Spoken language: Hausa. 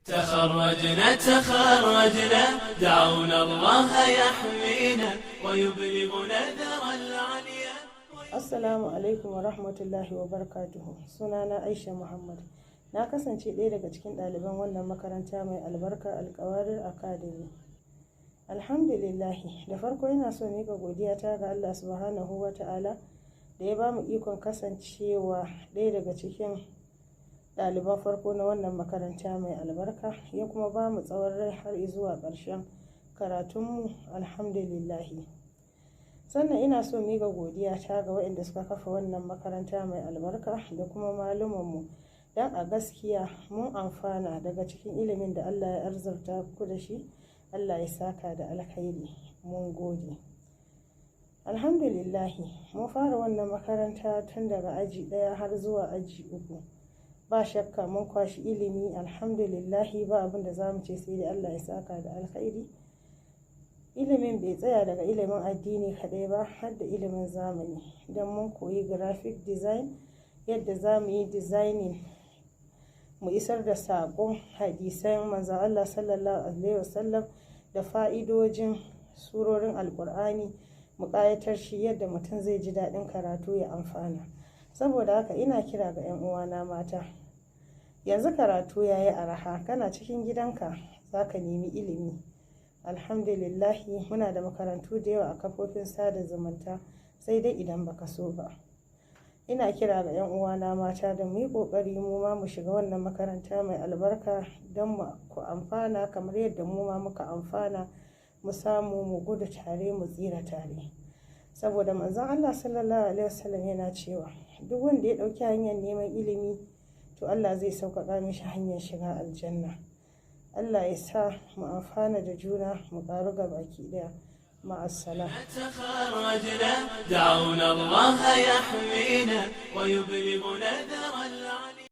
تخرجنا تخرجنا، دعونا الله يحمينا ويبلغنا درا العليا. Assalamu alaikum wa rahmatullahi wa barakatuhu. Sunana Aisha Muhammad. Na kasance ɗaya daga cikin ɗaliban wannan makaranta mai albarka, Alkawarir Academy. Alhamdulillahi, da farko ina so miƙa godiya ta ga Allah Subhanahu wa Ta'ala da ya bamu ikon kasancewa ɗaya daga cikin ɗaliban farko na wannan makaranta mai albarka, ya kuma bamu tsawon rai har zuwa ƙarshen karatunmu. Alhamdulillahi. Sannan ina so miƙa godiya ta ga waɗanda suka kafa wannan makaranta mai albarka da kuma malumanmu, don a gaskiya mun amfana daga cikin ilimin da Allah ya arzurta ku da shi. Allah ya saka da alkhairi, mun gode. Alhamdulillahi, mun fara wannan makaranta tun daga aji ɗaya har zuwa aji uku. Ba shakka mun kwashi ilimi. Alhamdulillahi, ba abin da za mu ce sai dai Allah ya saka da alkhairi. Ilimin bai tsaya daga ilimin addini kaɗai ba, har da ilimin zamani, don mun koyi graphic design, yadda za mu yi designing mu isar da saƙon hadisan Manzon Allah Sallallahu Alaihi Wasallam da fa'idojin surorin Alƙur'ani, mu ƙayatar shi yadda mutum zai ji daɗin karatu ya amfana. Saboda haka ina kira ga 'yan uwana mata, yanzu karatu ya yi araha. Kana cikin gidanka za ka nemi ilimi. Alhamdulillahi, muna da makarantu da yawa a kafofin sada zumunta, sai dai idan baka so ba. Ina kira ga 'yan uwana mata da mu yi ƙoƙari mu ma mu shiga wannan makaranta mai albarka don mu ku amfana kamar yadda mu ma muka amfana, mu samu mu gudu tare mu tsira tare. Saboda Manzon Allah Sallallahu Alaihi Wasallam yana cewa duk wanda ya ɗauki hanyar neman ilimi, to Allah zai sauƙaƙa mishi hanyar shiga aljanna. Allah ya sa mu amfana da juna, mu ƙaru ga baki ɗaya. Ma'assalam. تخرجنا، دعونا الله يحمينا ويبلغنا درا